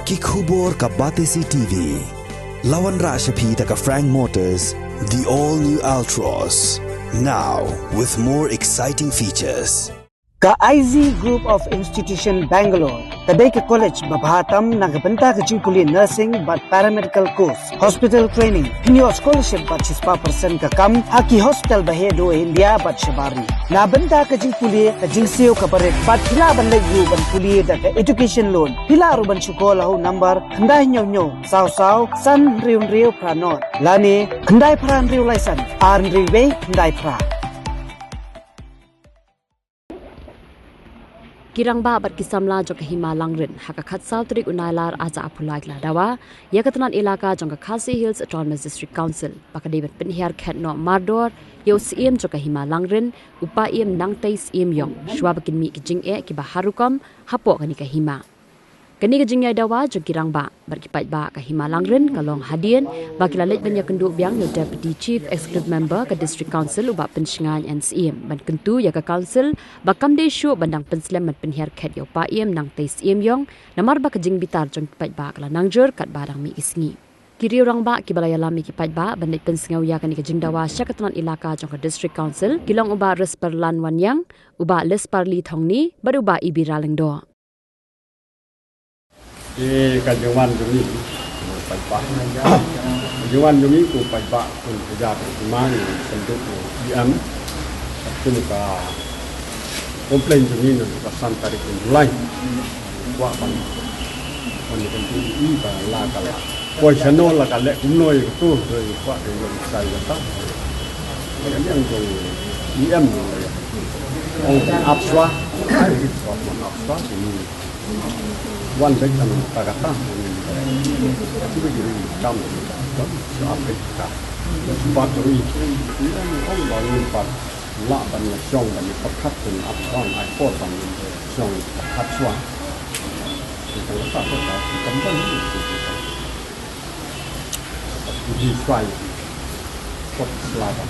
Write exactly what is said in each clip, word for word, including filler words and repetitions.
Ki khubor ka Batesi T V. La wanrah sha phi da ka Frank Motors, the all new Altroz. Now with more exciting features. Ka I Z Group of Institution Bangalore ka dei ka college ba bha tam na ka bynta ka jingpule nursing bad paramedical course, hospital training, pynïoh scholarship bad shispah percent ka kam ha ki hospital ba heh duh India bad shabar ri. Na bynta ka jingpule, ka jingsiew kaba rit bad phi lah ban leit ruh ban pule da ka education loan. Phi lah ruh ban shu call ha u number khyndai hynñiew hynñiew saw saw san hynriew hynriew phra nod lane khyndai phra hynriew lai san ar hynriew wei khyndai phra. Ki rangbah bad ki samla jong ka Hima Langrin ha ka khatsaw tarik u Nailar arhajar arphew lai ki la dawa ïa ka tnat ilaka jong ka Khasi Hills Autonomous District Council ba ka dei ban pynhiar khet noh mardor ïa u Syiem jong ka Hima Langrin, u Paiem Nangtei Syiemiong, shuwa ba kin mih ki jingeh kiba har rukom hapoh kane ka hima. Kane ka jingïaid dawa jong ki rangbah bad ki paidbah ka Hima Langrin ka long hadien ba ki la leit ban ïakynduh biang ïa u Deputy Chief Executive Member ka District Council, u Bah Pynshngain N Syiem, ban kyntu ïa ka Council ba kam dei shuh ban dang pynslem ban pynhiar khet ïa u Paiem Nangtei Syiemiong, namar ba ka jingbitar jong ki paidbah ka la nang jur katba dang mih ki sngi. Ki riew rangbah kiba la ïalam ïa ki paidbah ban leit pynsngew ïa kane ka jingdawa sha ka tnat ilaka jong ka District Council ki long u Bah Risparlan Wanïang, u Bah Lisparli Thongni bad u Bah Ibira Lyngdoh. Te ka jingwan jong ngi, paidbah. Ka jingwan jong ngi ko paidbah, kum ka jingwan jong ngi, senduk ko E M. Kum ka complain jong ngi na ka san tarik July. Kwah ban, ban kan tu i ba la ka la. Ko shano la ka leh kumno ïa ka tu, to kwah ka ïoh sai ka ta. Ka liang jong E M ong ap shuwa, ai kwah ban ap shuwa, wan bad kan ta ka ta. Ki ba ki ri kam, kam, shu ap bad ka. Shu bat ri. Ong ba ngi pat lah ban ïa shong ban ïa pyrkhat ban ap shuwa, ai por ban ïa shong pyrkhat shuwa. Ki kan ta ta ta, ki kan ban ïa ki kan. Ki shuwa. Kot sla ban.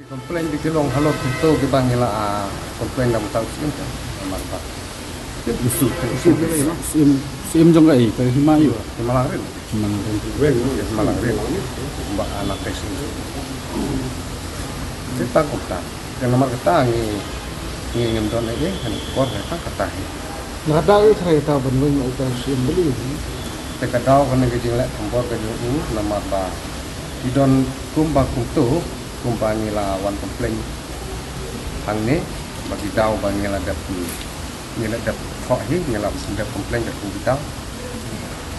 Complain di ki long halor kumto kiba ngi la, ah, complain da mynta u Syiem ka, namar ba. Isu, isu, isu. Syiem, Syiem jong ka, eh, ka Hima ïa u. Hima Langrin. Hima Langrin. Weng, Hima Langrin. Ba anak ka Syiem. Kita kumta. Ka namar kata ngi, ngi ngim don eh, kan kor kata kata. Lada u trai ta ban weng u ta Syiem beli. Te ka daw kane ka jingleh thombor ka jong u namar ba ki don kumba kumto. Kumba ngi la wan complain hangne, ba ki daw ba ngi la dep, ngi la dep thoh hi, ngi la dep complain da kum ki daw.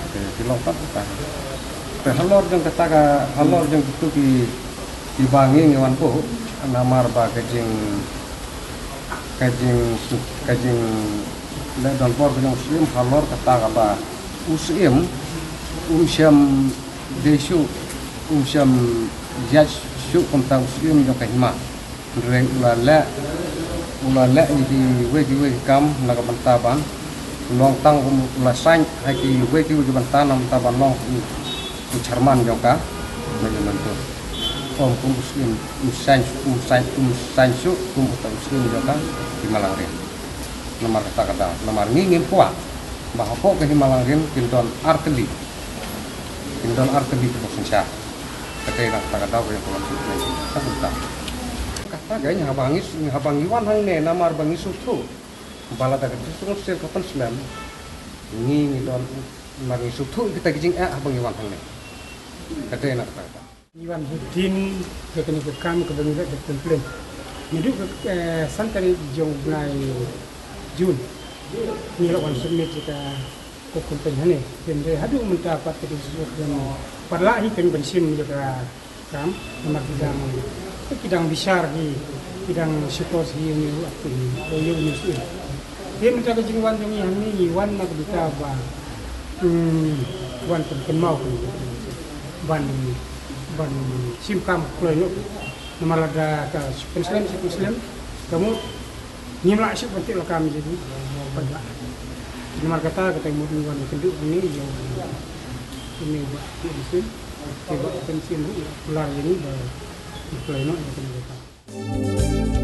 Te ki long pat kata. Te halor jong kata ka, halor jong kitu ki, kiba ngi ngi wan buh, namar ba ka jing, ka jing, ka jingleh donbor ka jong u Syiem halor kata kaba u Syiem um shym dei shuh, um shym ïaid shuh kumta u Syiem jong ka Hima. Hynrei u la leh, u la leh ïa kiwei kiwei ki kam na ka bynta ban long tang, u la saiñ ha kiwei kiwei ki bynta na ka bynta ban long u, u chairman jong ka Mawlai Myntdu. Ym kum u Syiem, um saiñ, um saiñ, um saiñ shuh kum uta u Syiem jong ka Hima Langrin. Namar kata ka daw, namar ngi ngim kwah ba hapoh ka Hima Langrin kin don ar tylli. Kin don ar tylli kiba synshar. Ka dei na kata ka daw ka ïa ka wan shu pynlong ka kumta. Kata ka ngi haba ngi, haba ngi wan hangne namar ba ngi sngewthuh ba lada ka District Council ka pynslem, ngi ngi don, namar ngi sngewthuh ïa kita ki jingeh haba ngi wan hangne. Ka dei na kata ka daw. Ngi wan bud din ïa kane ka kam kaba ngi la dep complain. Naduh ka, eh, san tarik jong u bnai June. Ngi la wan submit ïa ka, ka complain hangne. Hynrei haduh mynta pat ka dei shuh ban pat lah hi kan ban shim ïa ka kam. Namar ki dang, ki dang bishar hi, ki dang shukor hi ïa u Syiem, ïa u Syiem. Te mynta ka jingwan jong ngi hangne ngi wan na ka bynta ba, hmm, wan pynkynmaw ban, ban shim kam kloi noh. Namar lada ka pynslem, shi pynslem ka mut ngim lah shuh ban tip lakam ïa ki. Namar kata, kata ka mut ngi wan kynduh hangne ïa une u Bah Syiem, Bah Syiem ruh kular ïa ngi ba kloi noh ïa kane ka kam.